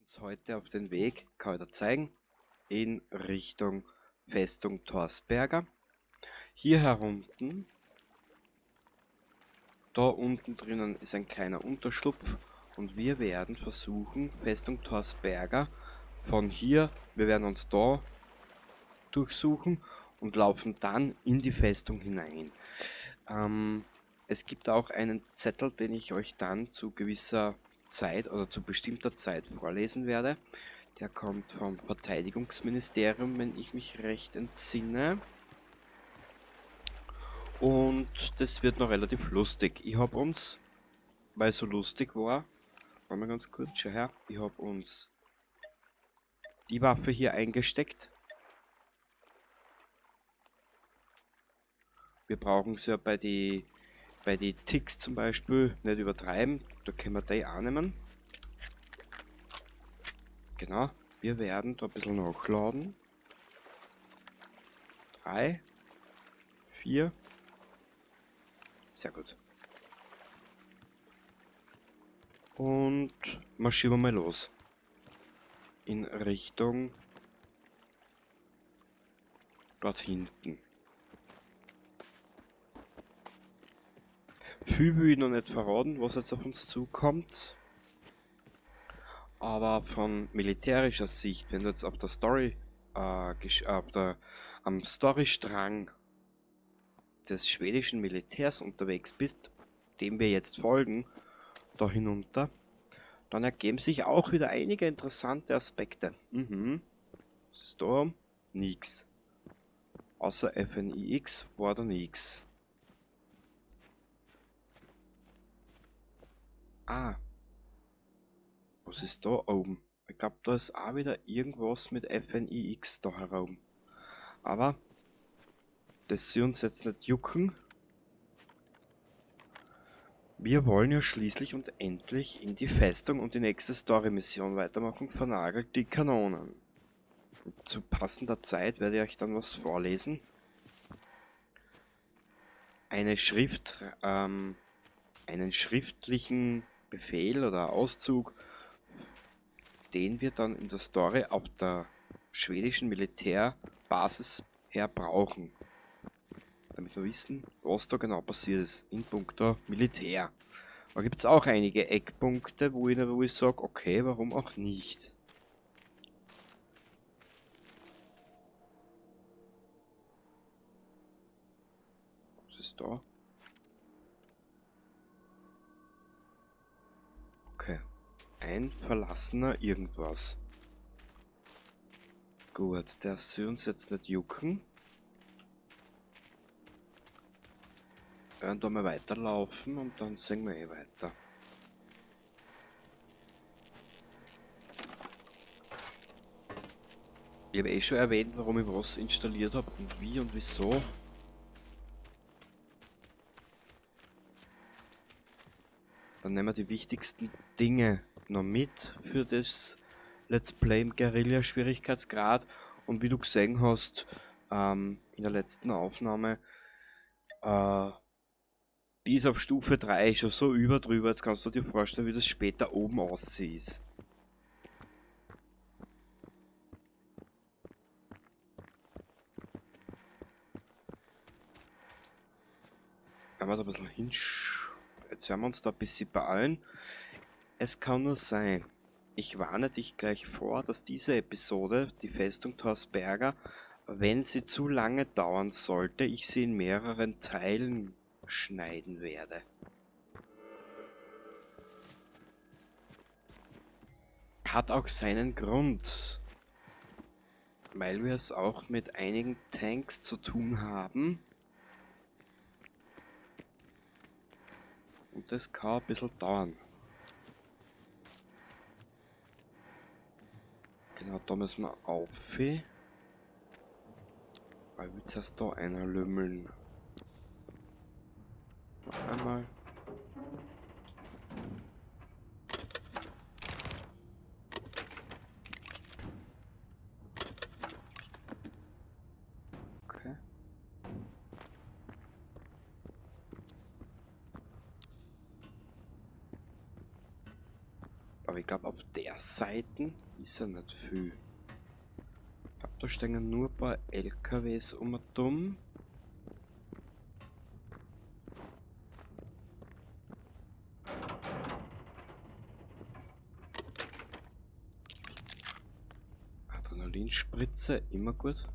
Uns heute auf den Weg, kann ich dir zeigen, in Richtung Festung Torsberga. Hier herunten, da unten drinnen ist ein kleiner Unterschlupf und wir werden versuchen, Festung Torsberga von hier, wir werden uns da durchsuchen und laufen dann in die Festung hinein. Es gibt auch einen Zettel, den ich euch dann zu gewisser Zeit oder zu bestimmter Zeit vorlesen werde. Der kommt vom Verteidigungsministerium, wenn ich mich recht entsinne. Und das wird noch relativ lustig. Ich hab uns, weil es so lustig war, warte mal ganz kurz, schau her, ich hab uns die Waffe hier eingesteckt. Wir brauchen sie ja bei die Ticks zum Beispiel nicht übertreiben. Da können wir die auch nehmen. Genau, wir werden da ein bisschen nachladen. 3, 4. Sehr gut. Und marschieren wir mal los. In Richtung dort hinten. Viel will ich noch nicht verraten, was jetzt auf uns zukommt. Aber von militärischer Sicht, wenn du jetzt auf der Story gesch-, auf der, am Storystrang des schwedischen Militärs unterwegs bist, dem wir jetzt folgen, da hinunter, dann ergeben sich auch wieder einige interessante Aspekte. Was ist da? Nix. Außer FNIX war da nix. Ah. Was ist da oben? Ich glaub, da ist auch wieder irgendwas mit FNIX da herum. Aber das soll uns jetzt nicht jucken. Wir wollen ja schließlich und endlich in die Festung und die nächste Story-Mission weitermachen. Vernagelt die Kanonen. Und zu passender Zeit werde ich euch dann was vorlesen. Eine Schrift, einen schriftlichen Befehl oder Auszug, den wir dann in der Story auf der schwedischen Militärbasis her brauchen. Damit wir wissen, was da genau passiert ist in puncto Militär. Da gibt's auch einige Eckpunkte, wo ich sag, okay, warum auch nicht? Was ist da? Okay. Ein verlassener irgendwas. Gut, der soll uns jetzt nicht jucken. Wir werden da mal weiterlaufen und dann sehen wir eh weiter. Ich habe eh schon erwähnt, warum ich was installiert hab und wie und wieso. Dann nehmen wir die wichtigsten Dinge noch mit für das Let's Play im Guerilla-Schwierigkeitsgrad. Und wie du gesehen hast, in der letzten Aufnahme, die ist auf Stufe 3 schon so über drüber, jetzt kannst du dir vorstellen, wie das später oben aussieht. Wenn wir da ein bisschen hinsch-, jetzt werden wir uns da ein bisschen beeilen. Es kann nur sein, ich warne dich gleich vor, dass diese Episode, die Festung Torsberga, wenn sie zu lange dauern sollte, ich sie in mehreren Teilen schneiden werde. Hat auch seinen Grund, weil wir es auch mit einigen Tanks zu tun haben. Und das kann ein bisschen dauern. Genau, da müssen wir auf. Weil wir zuerst da einer lümmeln. Noch einmal. Okay. Aber Aber ich glaube, auf der Seite ist ja nicht viel. Ich glaube, da stehen nur ein paar LKWs um und um. Adrenalinspritze, immer gut.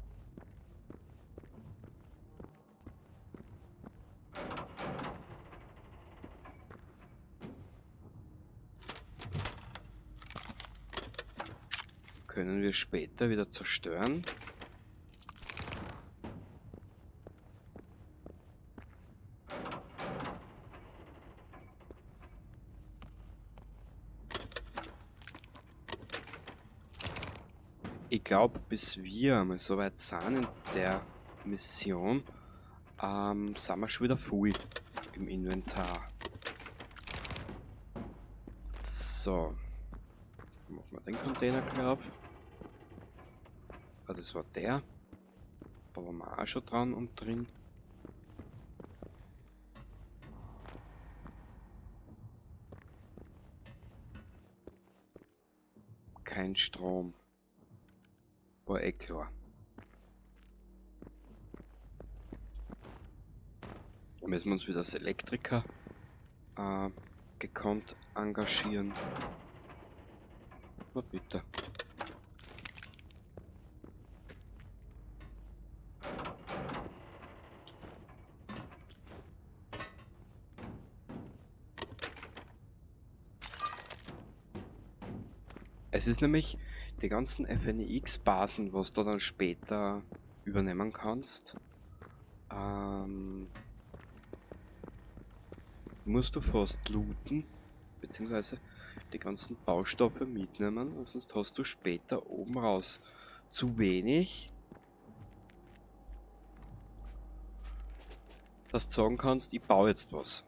Können wir später wieder zerstören. Ich glaube, bis wir mal so weit sind in der Mission, sind wir schon wieder voll im Inventar. So. Machen wir den Container gleich auf. Ah, das war der. Da waren wir auch schon dran und drin. Kein Strom. War eh klar. Da müssen wir uns wieder als Elektriker gekonnt engagieren. Na bitte. Es ist nämlich die ganzen FNIX-Basen, was du dann später übernehmen kannst, musst du fast looten, beziehungsweise die ganzen Baustoffe mitnehmen, sonst hast du später oben raus zu wenig, dass du sagen kannst, ich baue jetzt was.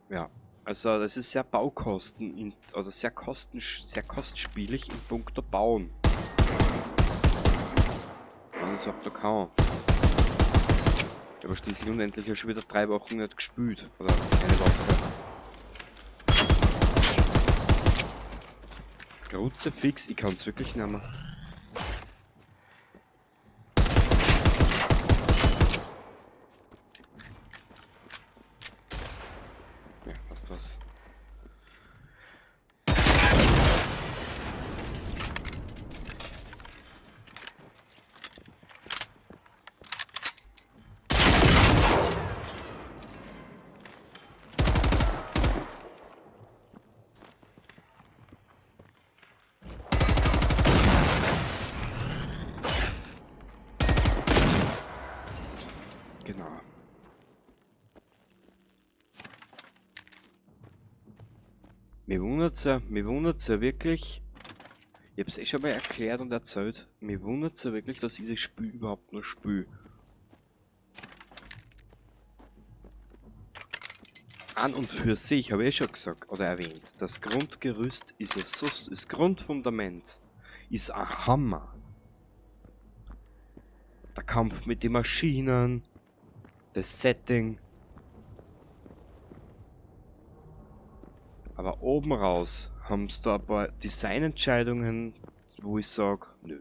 Ja. Also das ist sehr Baukosten in, oder sehr kosten, sehr kostspielig in puncto Bauen. Wenn man das überhaupt noch kann. Ich habe schließlich unendlich ja schon wieder 3 Wochen nicht gespielt. Oder eine Woche. Kruzifix, ich kann's wirklich nicht mehr. Ja, fast was. Genau. Mir wundert's ja wirklich, ich hab's eh schon mal erklärt und erzählt, mir wundert's ja wirklich, dass ich das Spiel überhaupt noch spiel. An und für sich, habe ich eh schon gesagt oder erwähnt, das Grundgerüst ist es so, das Grundfundament ist ein Hammer. Der Kampf mit den Maschinen, das Setting. Aber oben raus haben sie da ein paar Designentscheidungen, wo ich sag, nö.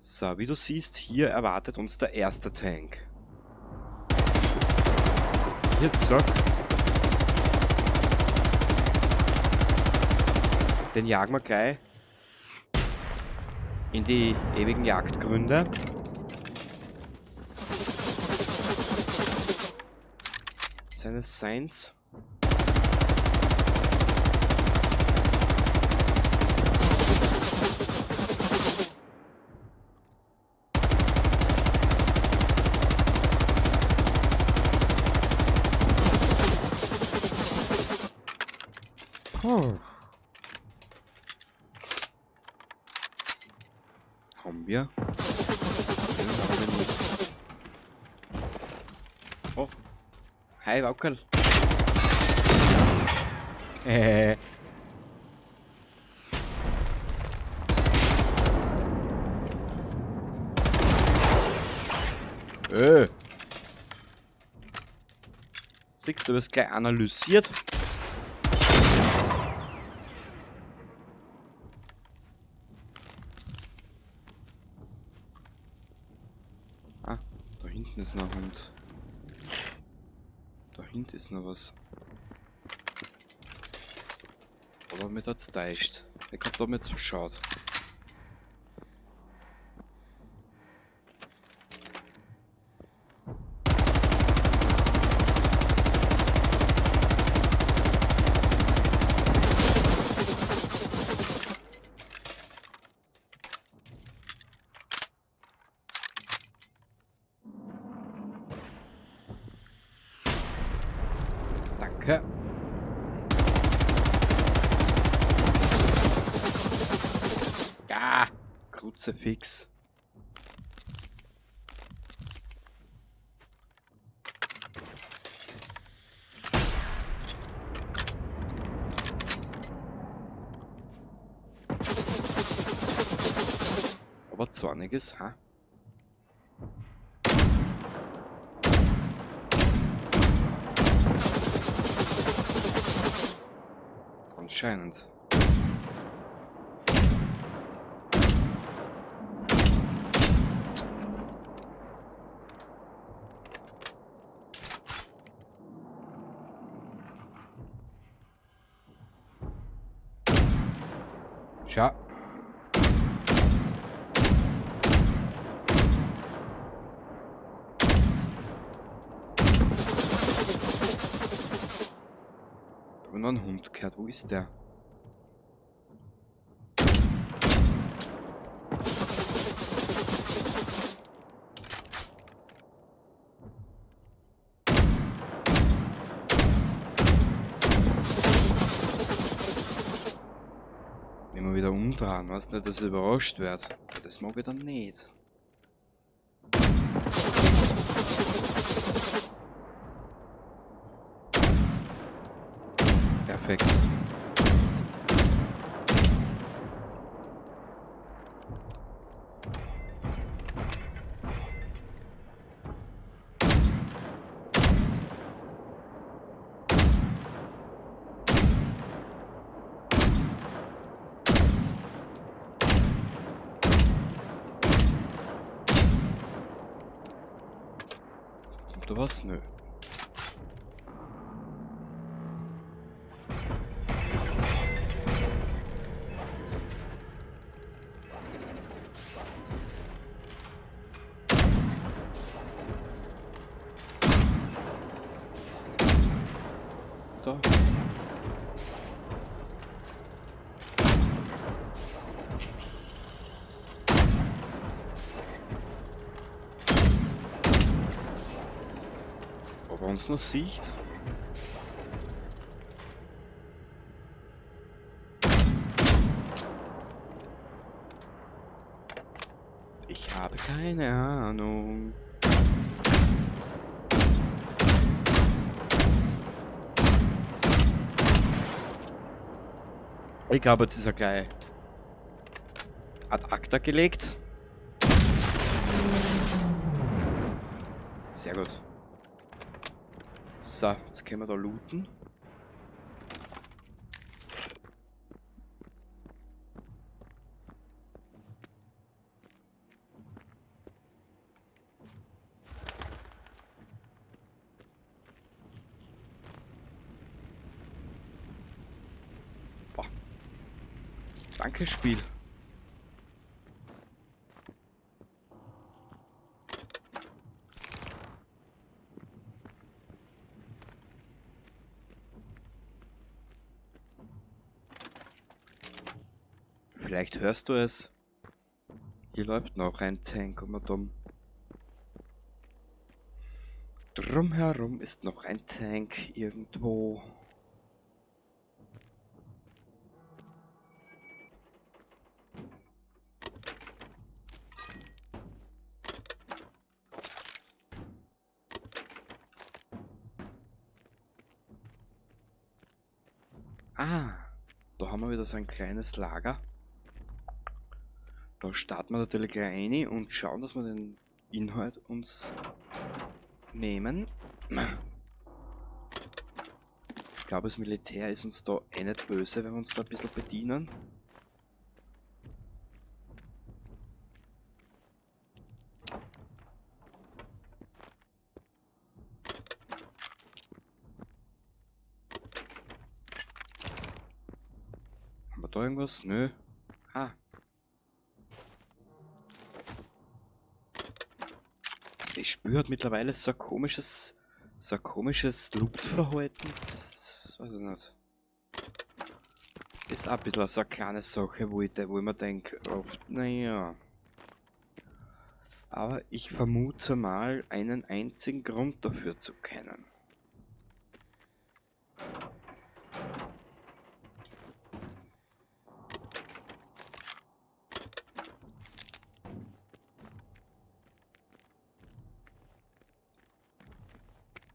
So, wie du siehst, hier erwartet uns der erste Tank. Hier, zack. Den jagen wir gleich in die ewigen Jagdgründe. Seines Seins. Puh. Haben wir? Ja, haben wir nicht. Oh. Hi, Waukerl. Siehst du, du wirst gleich analysiert. Ah, da hinten ist noch ein Hund. Da hinten ist noch was. Aber mir hat's täuscht. Ich hab da mir jetzt verschaut. Danke. Ja, Kruzifix. Aber zorniges, ha? Anscheinend. Schau. Ich hab noch einen Hund gehört. Wo ist der? Immer wieder umdrehen, weißt du, nicht, dass ich überrascht werd. Das mag ich dann nicht. Perfekt. Kommt da was? Nö. Da. Ob er uns noch sieht? Ich habe keine Ahnung. Ich glaube, jetzt ist er gleich ad acta gelegt. Sehr gut. So, jetzt können wir da looten. Boah. Danke, Spiel. Vielleicht hörst du es. Hier läuft noch ein Tank um und um. Drumherum ist noch ein Tank irgendwo. Ah, da haben wir wieder so ein kleines Lager. Da starten wir natürlich gleich rein und schauen, dass wir den Inhalt uns nehmen. Ich glaube, das Militär ist uns da eh nicht böse, wenn wir uns da ein bisschen bedienen. Haben wir da irgendwas? Nö. Ah. Ich spüre halt mittlerweile so ein komisches Loot-Verhalten. Das weiß ich nicht. Ist auch ein bisschen so eine kleine Sache, wo ich mir denke, oh, naja. Aber ich vermute mal, einen einzigen Grund dafür zu kennen.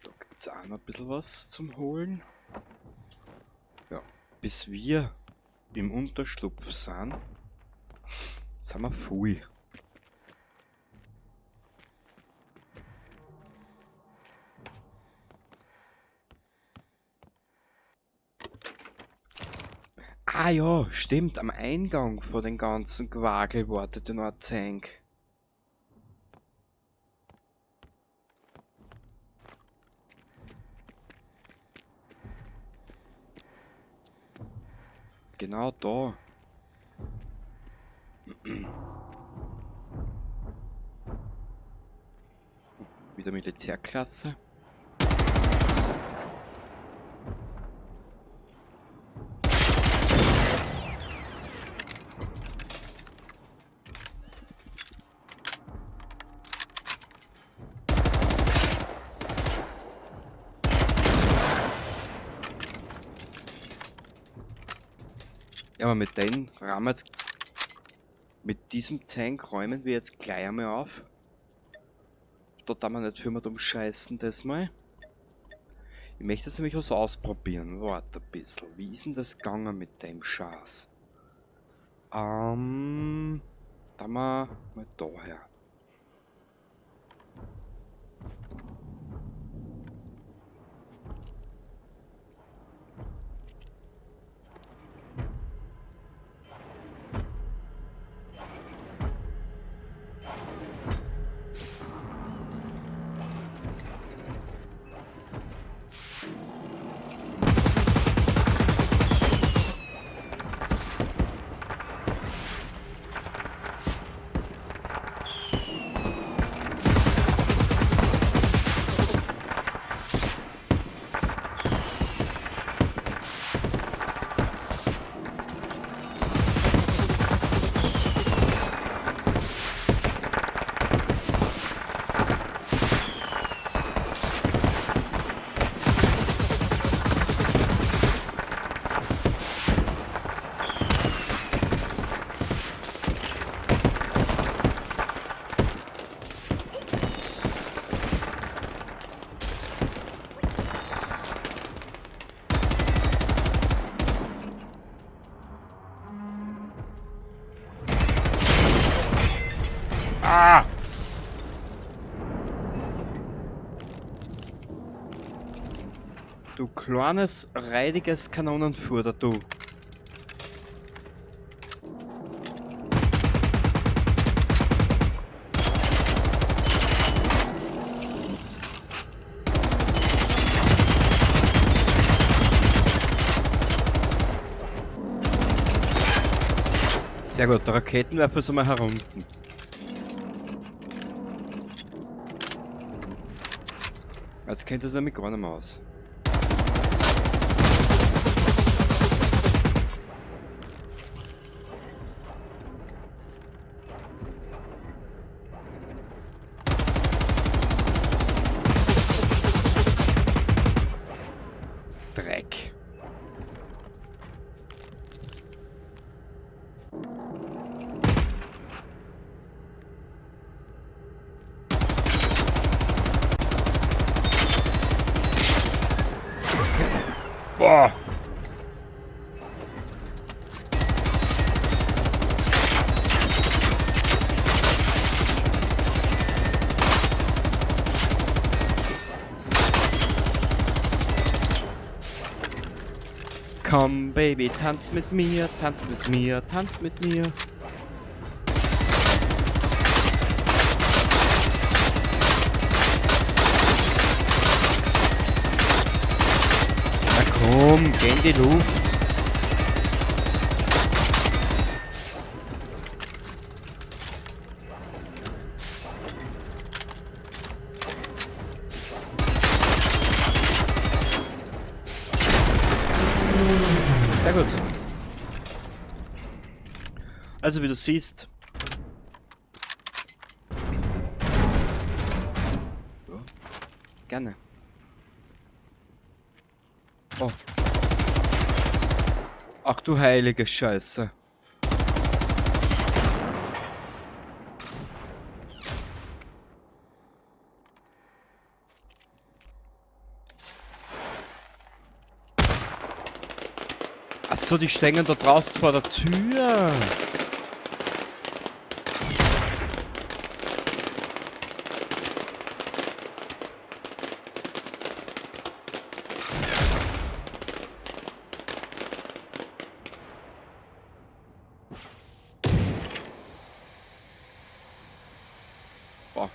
Da gibt's auch noch ein bisschen was zum Holen. Ja, bis wir im Unterschlupf sind, sind wir voll. Ah ja, stimmt, am Eingang vor den ganzen Gwagel wartet ja noch ein Tank. Genau da. Wieder Militärklasse. Ja, aber mit den Rahmen jetzt, mit diesem Tank räumen wir jetzt gleich einmal auf. Da darf man nicht für mit umscheißen das mal. Ich möchte jetzt nämlich was ausprobieren. Warte ein bisschen. Wie ist denn das gegangen mit dem Schatz? Da mal daher. Ah! Du kleines, reidiges Kanonenfutter, du. Sehr gut, der Raketenwerfer ist einmal herunten. Jetzt kennt das nämlich gar nicht mehr aus. Dreck. Boah. Komm, Baby, tanz mit mir, tanz mit mir, tanz mit mir. Na komm, geh in die Luft. Sehr gut. Also wie du siehst. Ja, gerne. Oh. Ach du heilige Scheiße. Achso, die stehen da draußen vor der Tür. Boah.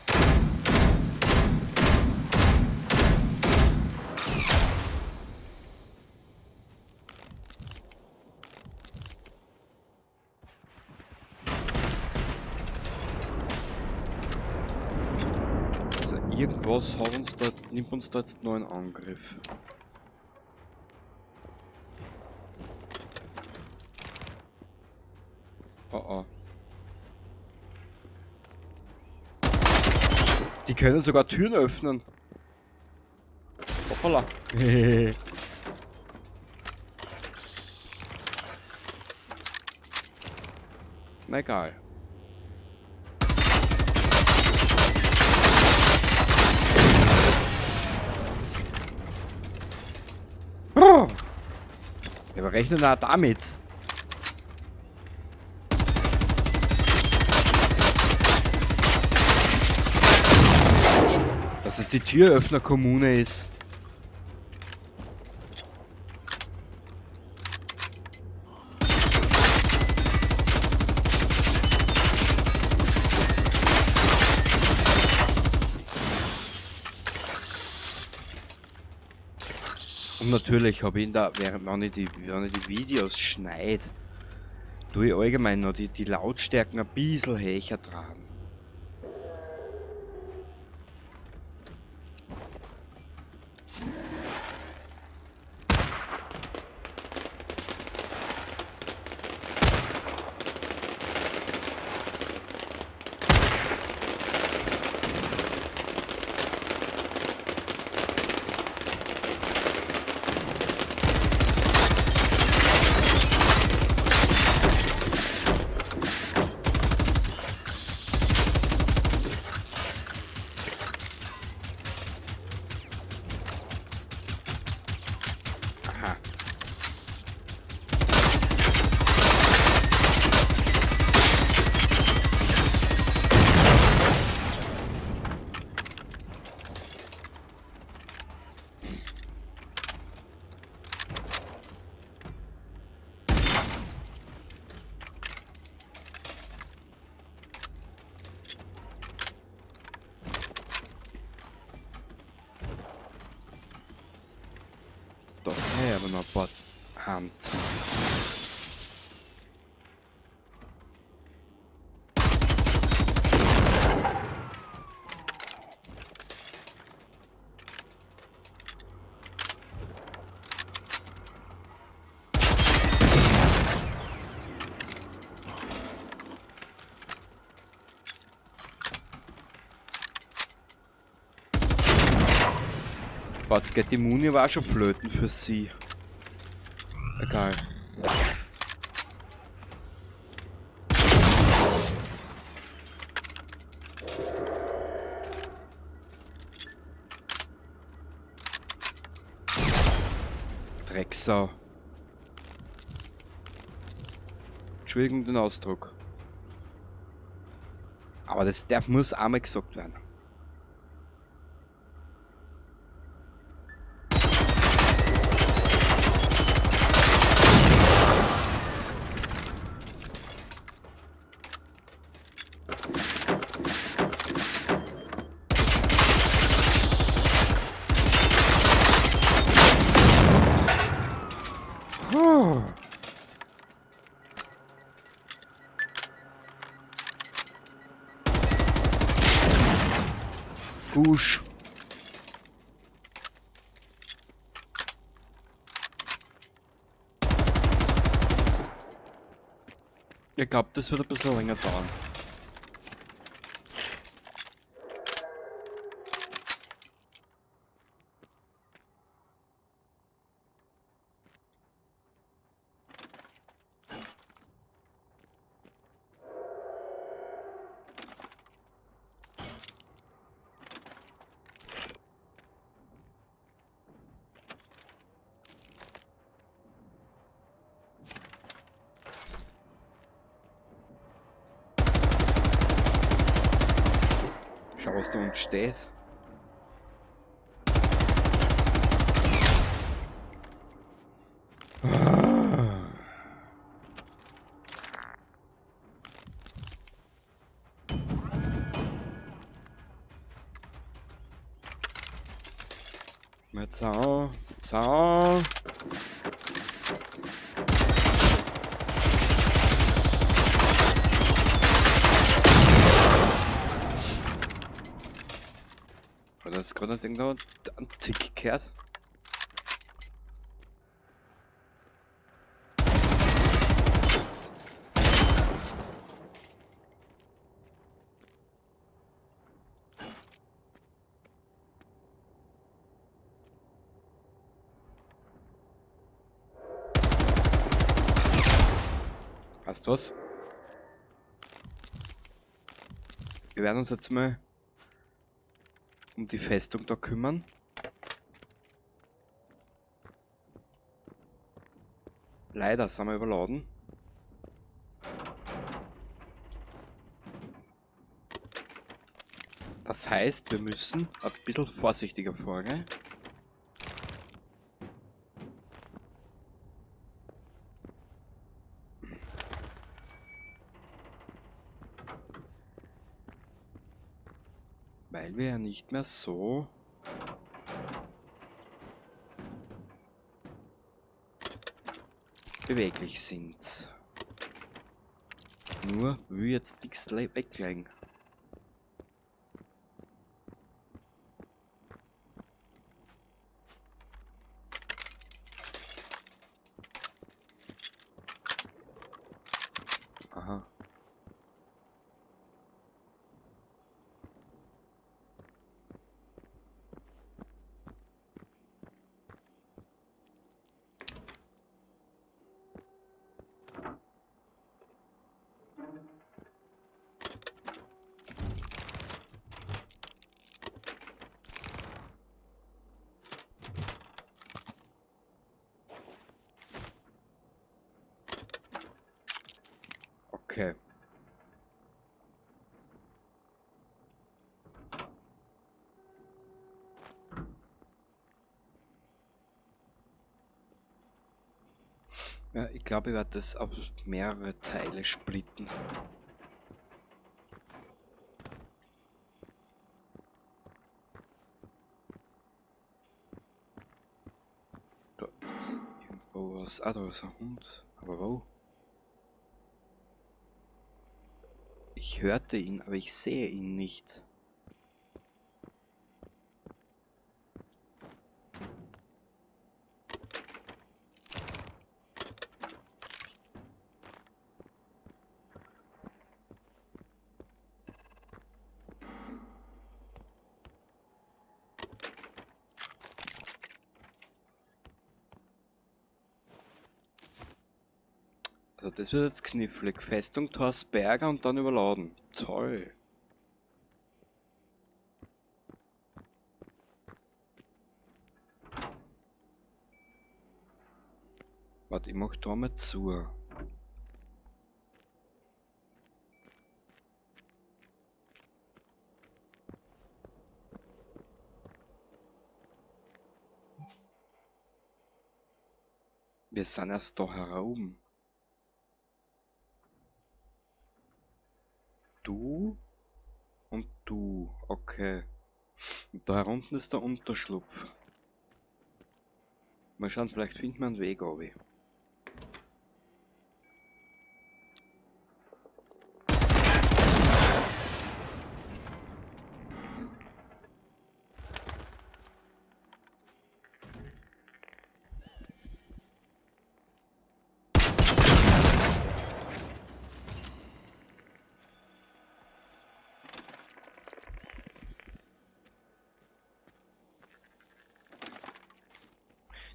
Also irgendwas hat uns da, nimmt uns da jetzt noch einen Angriff. Oh oh. Die können sogar Türen öffnen. Hoppala. Na egal. Ja, aber rechnen da damit. Dass es die Türöffnerkommune ist. Und natürlich habe ich ihn da, während wenn ich die Videos schneide, tue ich allgemein noch die Lautstärken ein bisschen höher dran. Da habe ich aber noch ein paar Hand. Jetzt geht die Muni aber auch schon flöten für sie. Egal. Drecksau. Entschuldigung den Ausdruck. Aber das muss einmal gesagt werden. Busch. Ich glaube, das wird ein bisschen länger dauern. Schau, was da unten steht. Mal Zaun. Das ist gerade irgendwo ein Tick gehört. Hast du was? Wir werden uns jetzt mal um die Festung da kümmern. Leider sind wir überladen. Das heißt, wir müssen ein bisschen vorsichtiger vorgehen. Weil wir ja nicht mehr so beweglich sind. Nur will jetzt nichts weglegen. Aha. Okay. Ja, ich glaube, ich werde das auf mehrere Teile splitten. Da ist irgendwo was. Ah, da ist ein Hund. Aber wo? Ich hörte ihn, aber ich sehe ihn nicht. Also das wird jetzt knifflig. Festung Torsberga und dann überladen. Toll. Warte, ich mach da mal zu. Wir sind erst da heroben. Du und du, okay. Und da herunten ist der Unterschlupf. Mal schauen, vielleicht finden wir einen Weg, Obi.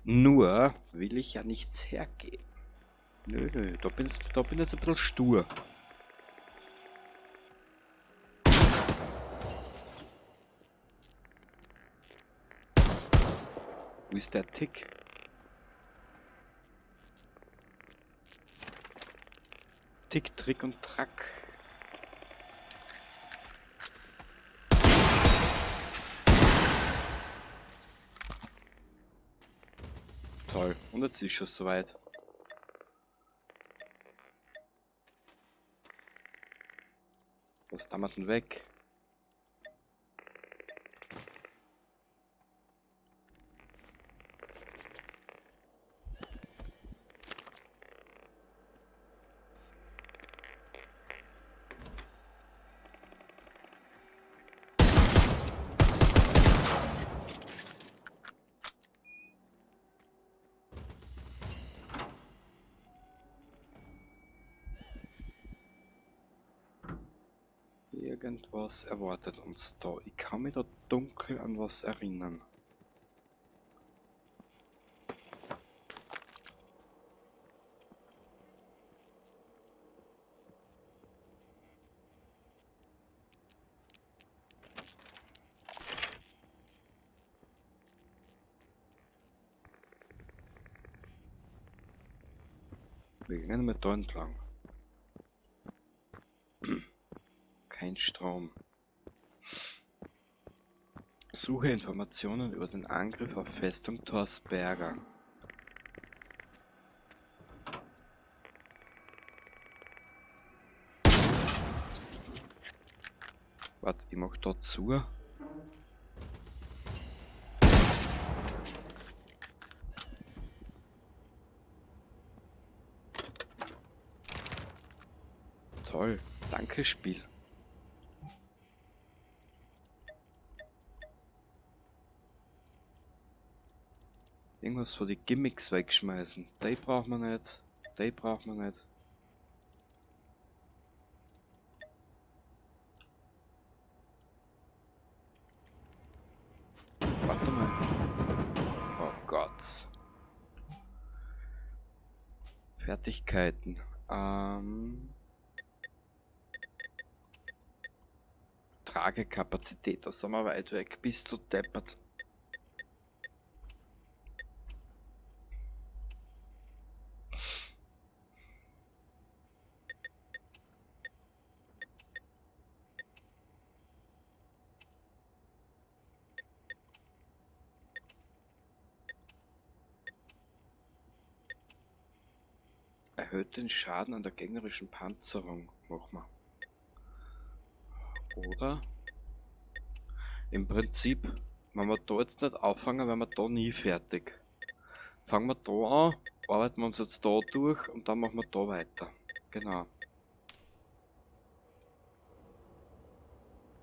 Nur will ich ja nichts hergeben. Nö, nö, da bin ich jetzt ein bisschen stur. Wo ist der Tick? Tick, Trick und Track. Toll. Und jetzt ist schon soweit. Was da denn weg? Irgendwas erwartet uns da. Ich kann mich da dunkel an was erinnern. Wir gehen mal da entlang. Kein Strom. Suche Informationen über den Angriff auf Festung Torsberga. Warte, ich mach da zu. Toll, danke Spiel. Irgendwas vor die Gimmicks wegschmeißen. Die braucht man nicht. Die braucht man nicht. Warte mal. Oh Gott. Fertigkeiten. Tragekapazität, da sind wir weit weg. Bist du deppert. Erhöht den Schaden an der gegnerischen Panzerung. Machen wir. Oder? Im Prinzip, wenn wir da jetzt nicht anfangen, wären wir da nie fertig. Fangen wir da an, arbeiten wir uns jetzt da durch und dann machen wir da weiter. Genau.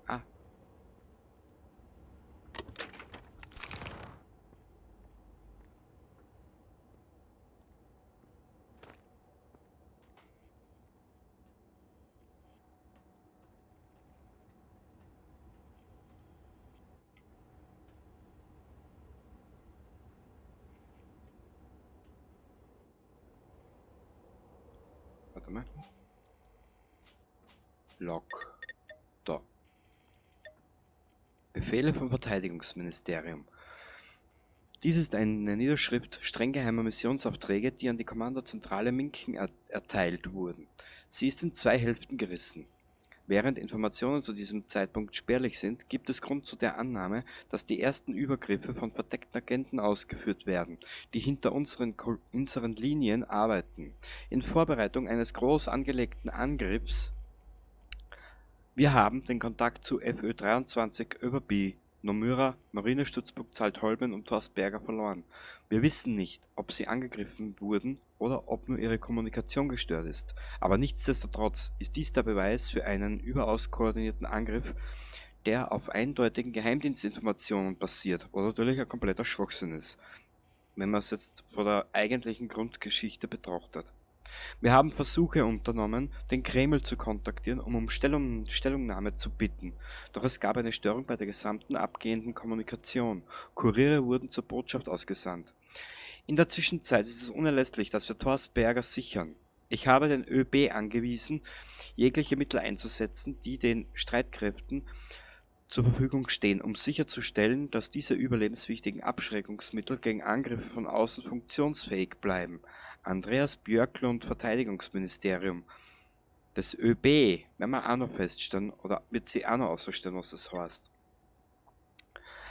Ah. Warte mal. Lok. Da. Befehle vom Verteidigungsministerium. Dies ist eine Niederschrift streng geheimer Missionsaufträge, die an die Kommandozentrale Minken erteilt wurden. Sie ist in zwei Hälften gerissen. Während Informationen zu diesem Zeitpunkt spärlich sind, gibt es Grund zu der Annahme, dass die ersten Übergriffe von verdeckten Agenten ausgeführt werden, die hinter unseren Linien arbeiten. In Vorbereitung eines groß angelegten Angriffs. Wir haben den Kontakt zu FÖ 23 Överby, Nomura, Marinestützpunkt Saltholmen und Torsberga verloren. Wir wissen nicht, ob sie angegriffen wurden oder ob nur ihre Kommunikation gestört ist. Aber nichtsdestotrotz ist dies der Beweis für einen überaus koordinierten Angriff, der auf eindeutigen Geheimdienstinformationen basiert, was natürlich ein kompletter Schwachsinn ist, wenn man es jetzt von der eigentlichen Grundgeschichte betrachtet. Wir haben Versuche unternommen, den Kreml zu kontaktieren, um Stellungnahme zu bitten. Doch es gab eine Störung bei der gesamten abgehenden Kommunikation. Kuriere wurden zur Botschaft ausgesandt. In der Zwischenzeit ist es unerlässlich, dass wir Torsberger sichern. Ich habe den ÖB angewiesen, jegliche Mittel einzusetzen, die den Streitkräften zur Verfügung stehen, um sicherzustellen, dass diese überlebenswichtigen Abschreckungsmittel gegen Angriffe von außen funktionsfähig bleiben. Andreas Björklund, Verteidigungsministerium. Das ÖB, wenn wir auch noch feststellen, oder wird sie auch noch ausstellen, was das heißt.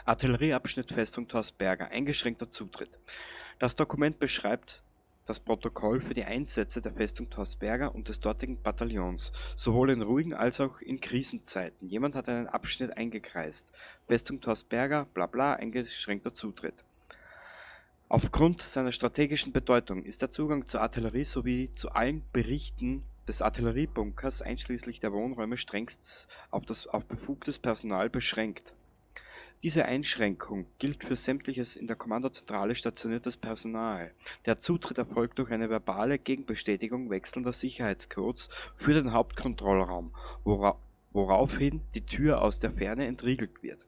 Artillerieabschnitt Festung Torsberger, eingeschränkter Zutritt. Das Dokument beschreibt das Protokoll für die Einsätze der Festung Torsberger und des dortigen Bataillons, sowohl in ruhigen als auch in Krisenzeiten. Jemand hat einen Abschnitt eingekreist. Festung Torsberger, bla bla, eingeschränkter Zutritt. Aufgrund seiner strategischen Bedeutung ist der Zugang zur Artillerie sowie zu allen Berichten des Artilleriebunkers einschließlich der Wohnräume strengstens auf befugtes Personal beschränkt. Diese Einschränkung gilt für sämtliches in der Kommandozentrale stationiertes Personal. Der Zutritt erfolgt durch eine verbale Gegenbestätigung wechselnder Sicherheitscodes für den Hauptkontrollraum, woraufhin die Tür aus der Ferne entriegelt wird.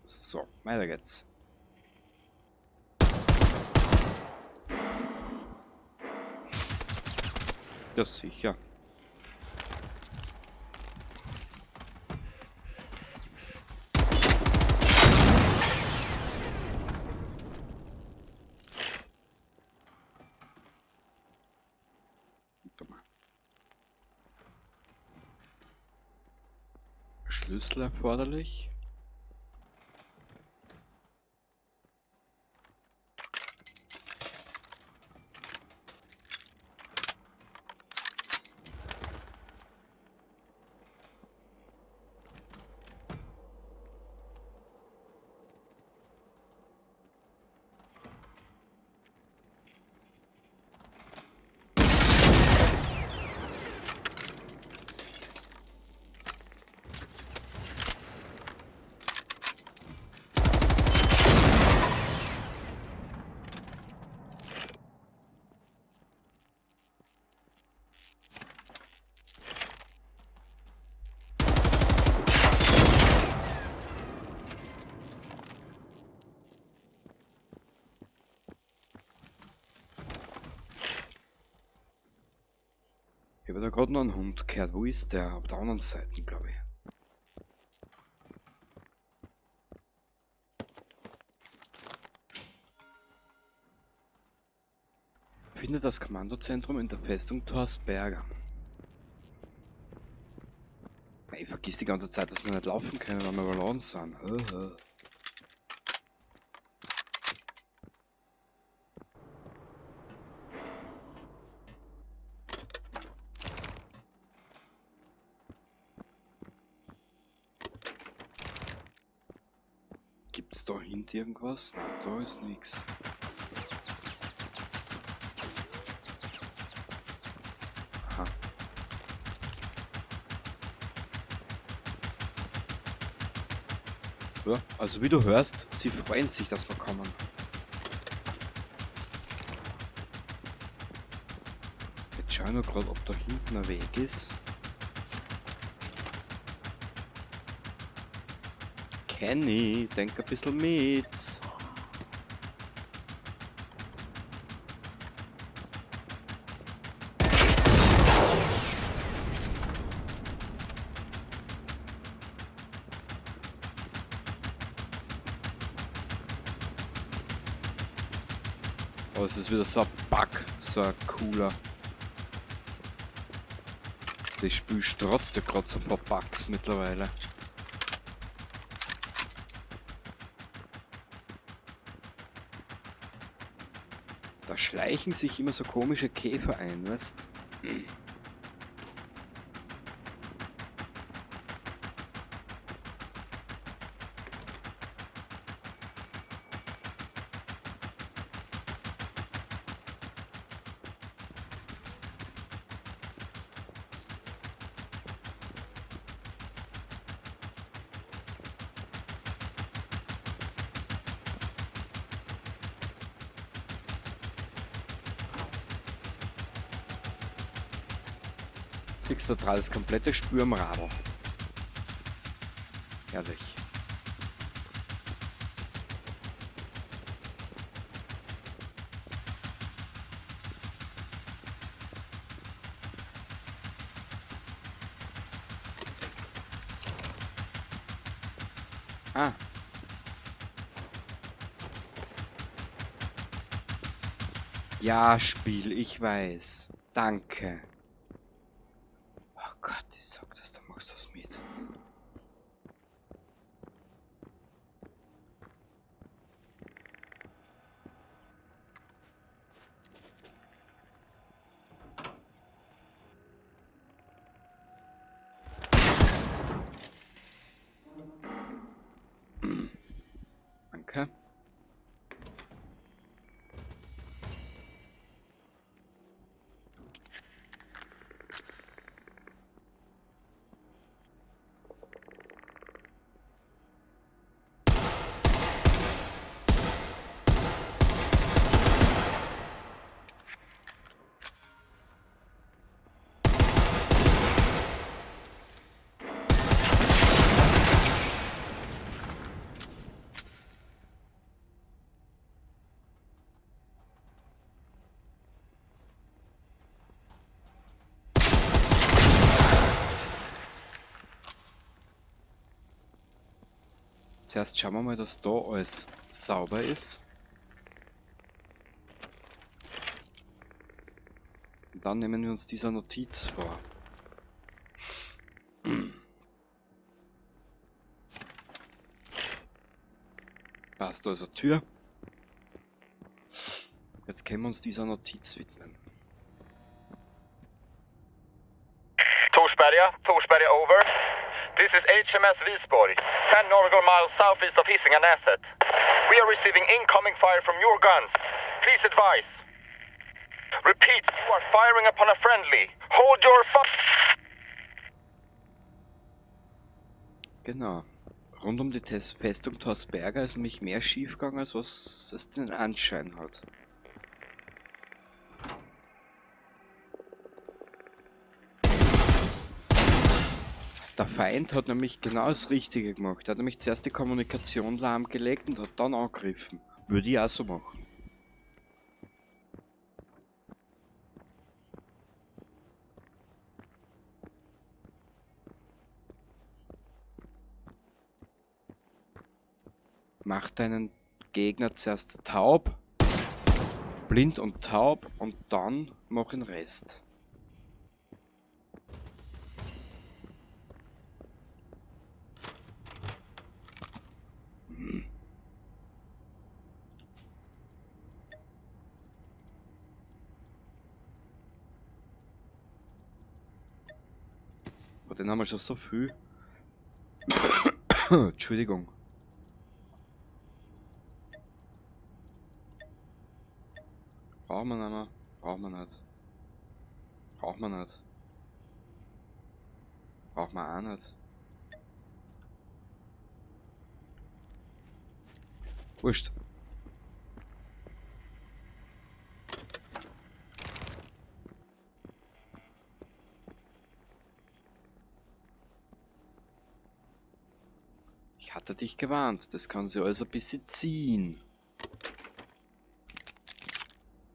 So, weiter geht's. Ja, sicher. Schlüssel erforderlich. Ich habe da gerade noch einen Hund gehört. Wo ist der? Auf der anderen Seite, glaube ich. Finde das Kommandozentrum in der Festung Torsberger. Ich vergiss die ganze Zeit, dass wir nicht laufen können, wenn wir überladen sind. Gibt's da hinten irgendwas? Nein, da ist nix. Aha. Ja, also wie du hörst, sie freuen sich, dass wir kommen. Jetzt schau ich noch grad, ob da hinten ein Weg ist. Kenny, denk ein bisschen mit. Oh, es ist wieder so ein Bug, so ein cooler. Das Spiel strotzt ja grad so vor Bugs mittlerweile. Da schleichen sich immer so komische Käfer ein, weißt? Siehst du da das komplette Spür am Radl. Herrlich. Ah. Ja, Spiel, ich weiß. Danke. Oh Gott, ich sag das, du machst das mit. Danke. Zuerst schauen wir mal, dass da alles sauber ist. Und dann nehmen wir uns dieser Notiz vor. Passt, da ist eine Tür. Jetzt können wir uns dieser Notiz widmen. Torsberga, Torsberga over. This is HMS Visborg, 10 nautical miles southeast of Hisinganäset. We are receiving incoming fire from your guns. Please advise. Repeat, you are firing upon a friendly. Hold your Genau. Rund um die Festung Torsberga ist nämlich mehr schiefgegangen, als was es den Anschein hat. Der Feind hat nämlich genau das Richtige gemacht. Er hat nämlich zuerst die Kommunikation lahmgelegt und hat dann angegriffen. Würde ich auch so machen. Mach deinen Gegner zuerst taub, blind und taub und dann mach den Rest. Aber den haben wir schon so viel. Entschuldigung. Braucht man nicht mehr. Braucht man nicht. Braucht man nicht. Braucht man auch nicht. Wurscht. Ich hatte dich gewarnt, das kann sie also ein bisschen ziehen.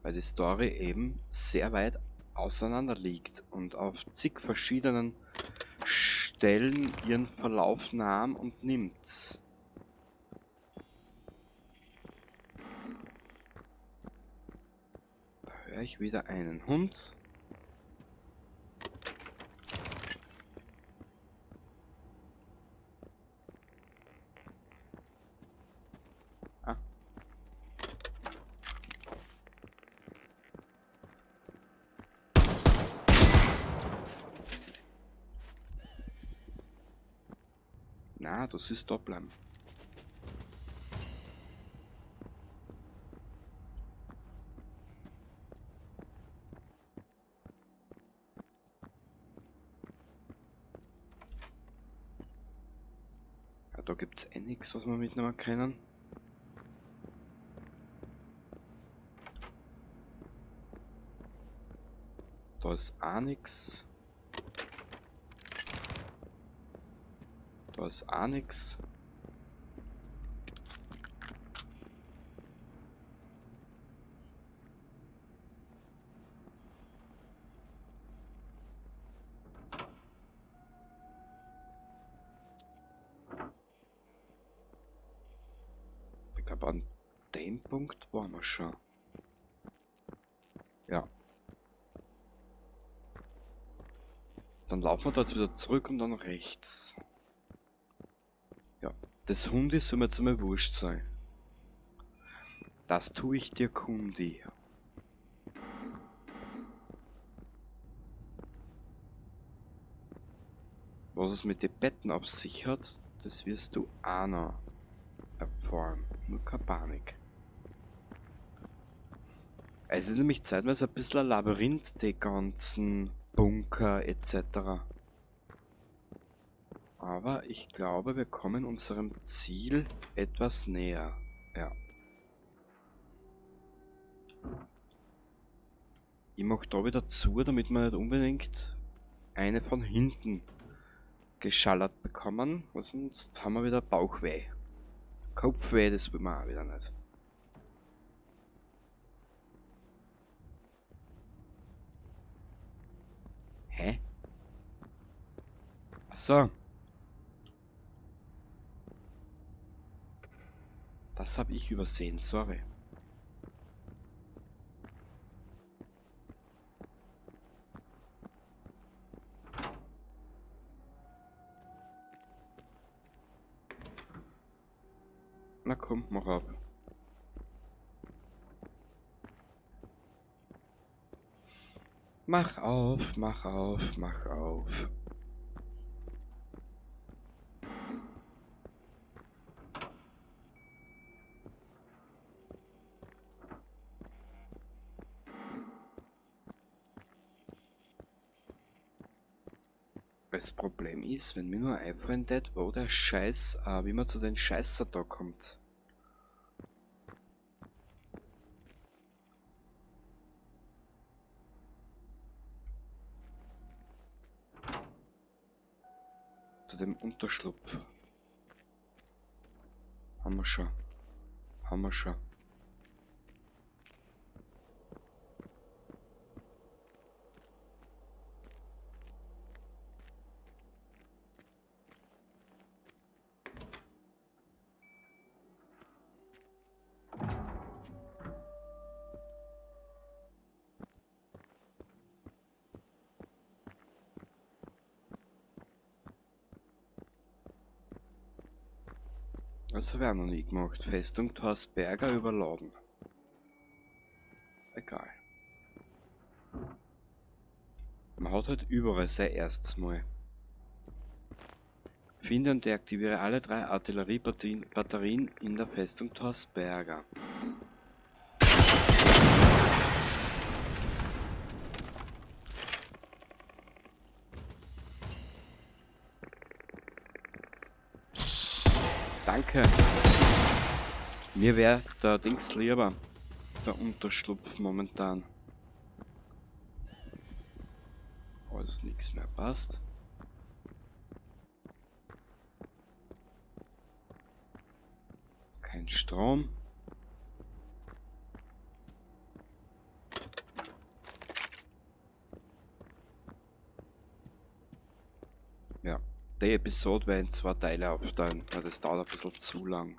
Weil die Story eben sehr weit auseinander liegt und auf zig verschiedenen Stellen ihren Verlauf nahm und nimmt. Da höre ich wieder einen Hund. Na, das ist da bleiben. Ja, da gibt's eh nix, was wir mitnehmen können. Da ist auch nix. Da ist auch nix. glaube, an dem Punkt waren wir schon. Ja. Dann laufen wir da jetzt wieder zurück und dann rechts. Ja, das Hundi soll mir jetzt einmal wurscht sein. Das tue ich dir, Kundi. Was es mit den Betten auf sich hat, das wirst du auch noch erfahren. Nur keine Panik. Es ist nämlich zeitweise ein bisschen ein Labyrinth, die ganzen Bunker etc. Aber ich glaube, wir kommen unserem Ziel etwas näher. Ja. Ich mach da wieder zu, damit wir nicht unbedingt eine von hinten geschallert bekommen, weil sonst haben wir wieder Bauchweh. Kopfweh, das will man auch wieder nicht. Hä? Ach so. Das habe ich übersehen, sorry. Na komm, mach ab. Mach auf, mach auf, mach auf. Das Problem ist, wenn mir nur einfallen tät, wo der Scheiß, wie man zu den Scheißer da kommt. Zu dem Unterschlupf. Haben wir schon. Haben wir schon. Das habe ich auch noch nie gemacht. Festung Torsberga überladen. Egal. Man hat halt überall sein erstes Mal. Finde und deaktiviere alle 3 Artilleriebatterien in der Festung Torsberga. Danke. Mir wär der Dings lieber. Der Unterschlupf momentan. Alles nix mehr passt. Kein Strom. Ja. Die Episode werde ich in 2 Teile aufteilen, weil das dauert ein bisschen zu lang.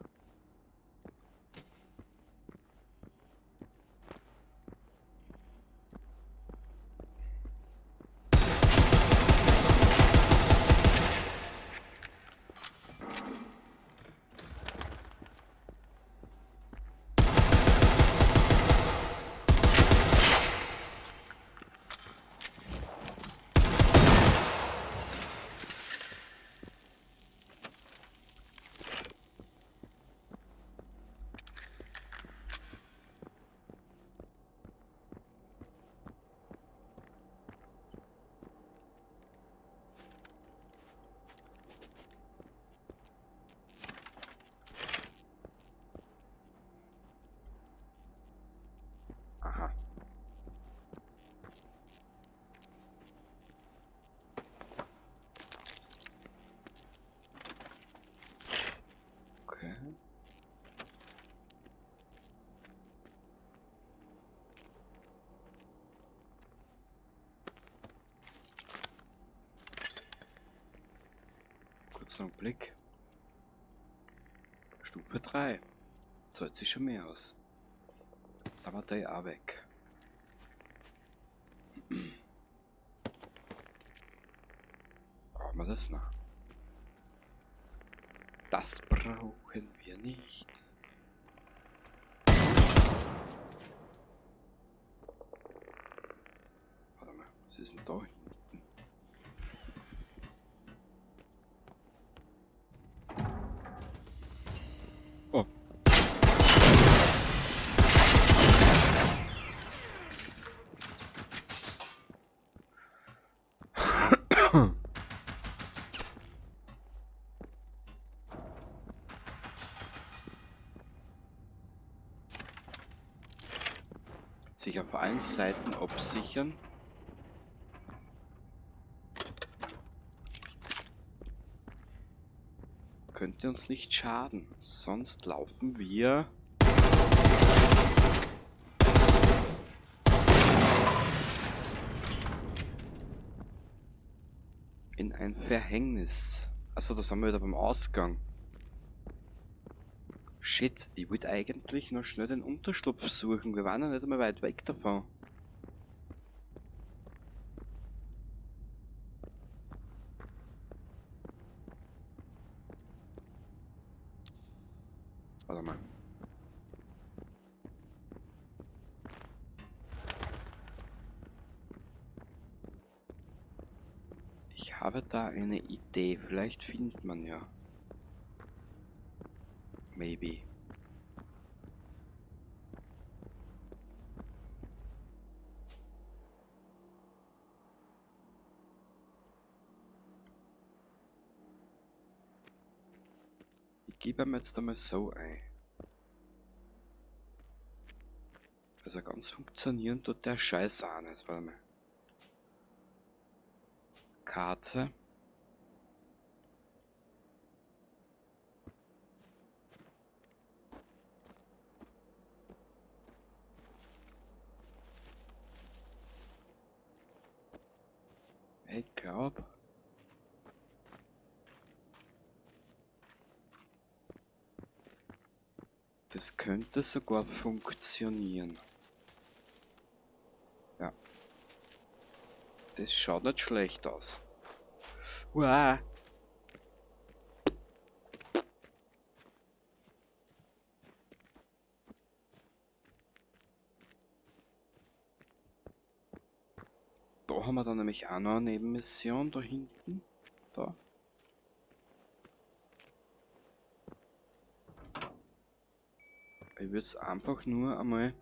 Aha. Okay. Kurzer Blick. Stufe 3. Zahlt sich schon mehr aus. Da war der auch weg. Brauchen wir das noch? Das brauchen wir nicht. Warte mal, was ist denn da hinten? Oh. Sich auf allen Seiten absichern. Könnte uns nicht schaden, sonst laufen wir in ein Verhängnis. Also das haben wir wieder beim Ausgang. Shit, ich wollte eigentlich noch schnell den Unterschlupf suchen. Wir waren ja nicht einmal weit weg davon. Warte mal. Ich habe da eine Idee. Vielleicht findet man ja. Maybe. Ich gebe ihm jetzt einmal so ein. Also ganz funktionieren tut der Scheiß auch nicht. Warte mal. Karte. Ich glaub. Das könnte sogar funktionieren. Ja. Das schaut nicht schlecht aus. Uah. Da haben wir dann nämlich auch noch eine Nebenmission da hinten. Da. Ich würd's einfach nur einmal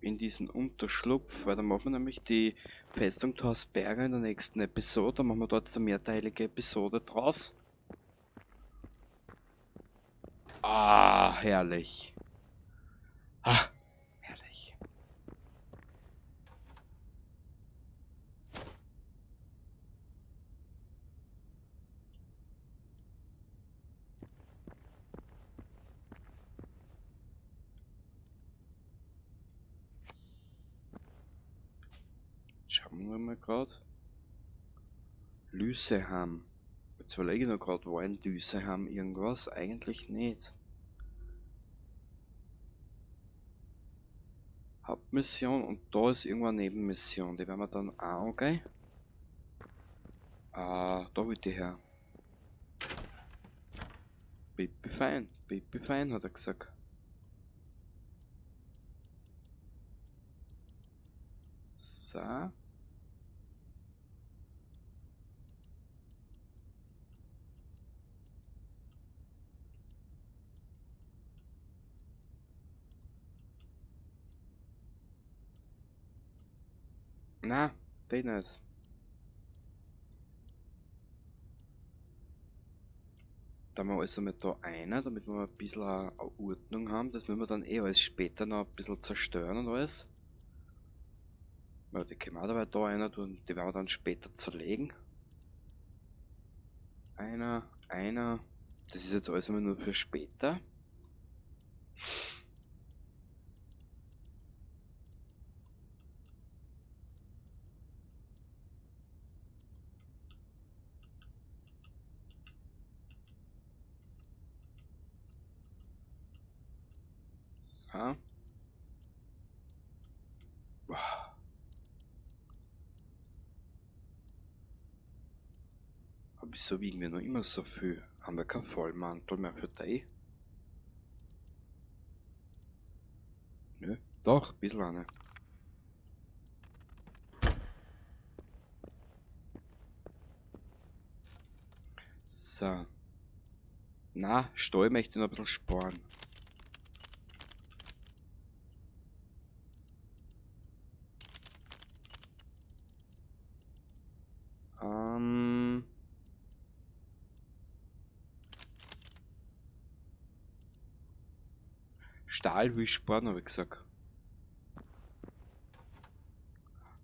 in diesen Unterschlupf, weil da machen wir nämlich die Festung Torsberga in der nächsten Episode. Da machen wir dort eine mehrteilige Episode draus. Ah, herrlich. Ah, herrlich. Schauen wir mal grad. Lyseham. Jetzt überlege ich noch grad, war in Lyseham irgendwas? Eigentlich nicht. Hauptmission und da ist irgendwo eine Nebenmission. Die werden wir dann auch angehen. Ah, da will die her. Pipi fein, pipi fein, hat er gesagt. So. Na, den nicht. Da haben wir alles einmal da einer, damit wir ein bisschen eine Ordnung haben. Das müssen wir dann eh alles später noch ein bisschen zerstören und alles. Ja, die können wir auch dabei da einer tun, die werden wir dann später zerlegen. Einer, einer. Das ist jetzt alles einmal nur für später. Ha? Boah. Aber wieso wiegen wir noch immer so viel? Haben wir keinen Vollmantel mehr für die? Nö, doch, ein bisschen eine. So. Na, Stall möchte ich noch ein bisschen sparen. Stahl will ich sparen, hab ich gesagt.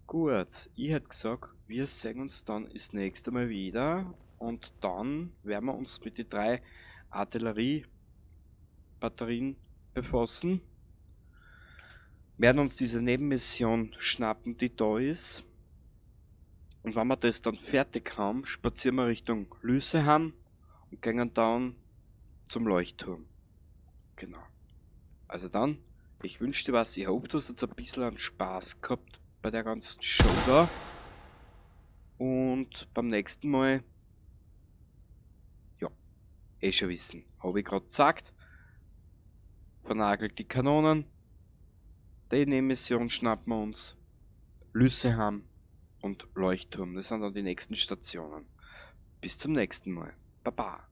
Gut, ich hätte gesagt, wir sehen uns dann das nächste Mal wieder. Und dann werden wir uns mit den 3 Artilleriebatterien befassen. Werden uns diese Nebenmission schnappen, die da ist. Und wenn wir das dann fertig haben, spazieren wir Richtung Lüsehamn und gehen dann zum Leuchtturm. Genau. Also dann, ich wünsche dir was. Ich hoffe, du hast jetzt ein bisschen einen Spaß gehabt bei der ganzen Show da. Und beim nächsten Mal, ja, eh schon wissen, hab ich grad gesagt. Vernagelt die Kanonen. Die Nebenmission schnappen wir uns. Lüsehamn und Leuchtturm. Das sind dann die nächsten Stationen. Bis zum nächsten Mal. Baba.